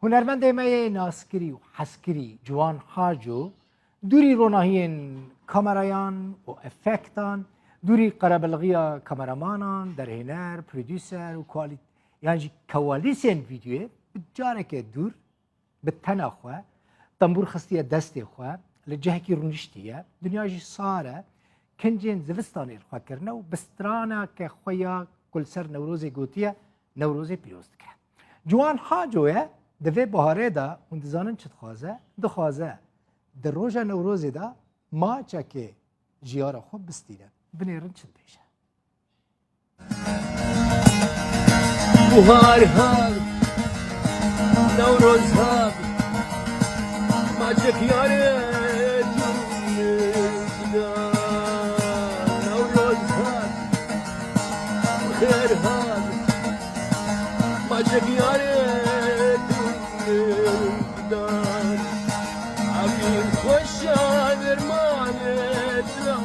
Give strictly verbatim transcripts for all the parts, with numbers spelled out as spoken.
Hunermendê me yê naskirî û hezkirî Ciwan Haco, dûrî ronahiyên kamerayan û efektan, dûrî qerebilxiya kameramanan, derhêner, prodûser û kualî-, yan jî kewalîsên vîdyoyê bi careke dûr bi tena xwe, tembûr xistiye destê xwe, li cihekî rûniştiye, dinya jî sar e, kincên zivistanê li xwe kirine û bi straneke xwe ya ku li ser Newrozê gotiye, Newrozê pîroz dike. Ciwan Haco ye, di vê biharê de hûn dizanin çi dixwaze? Dixwaze di roja Newrozê de maçekê jiyara xwe bistîne. Binêrin çi dibêje. Buhar hat, Newroz hat, maçek yarê dûr da. Newroz hat, xêr hat, maçek yarê dûr da. Evîn xweşa dermanê dila,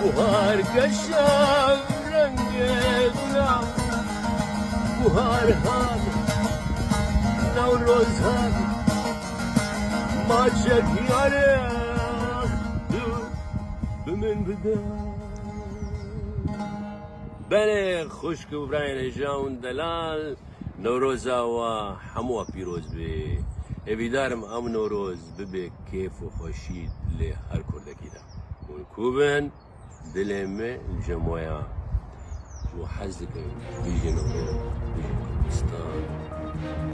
buhar keşa rengê gula. Buhar hat, Newroz hat, maçek yarê dûr bi min bide. Belê xwişk û birayên hêja hûn delal, Newroza wa hemû wa pîroz be. Hêvîdar im ev Newroz bibe kêf û xweşî lê her kurdekî de. Hûn ku bin, dilê me li cem we ya. Û hez dikim, bijî Newroz, bijî Kurdistan.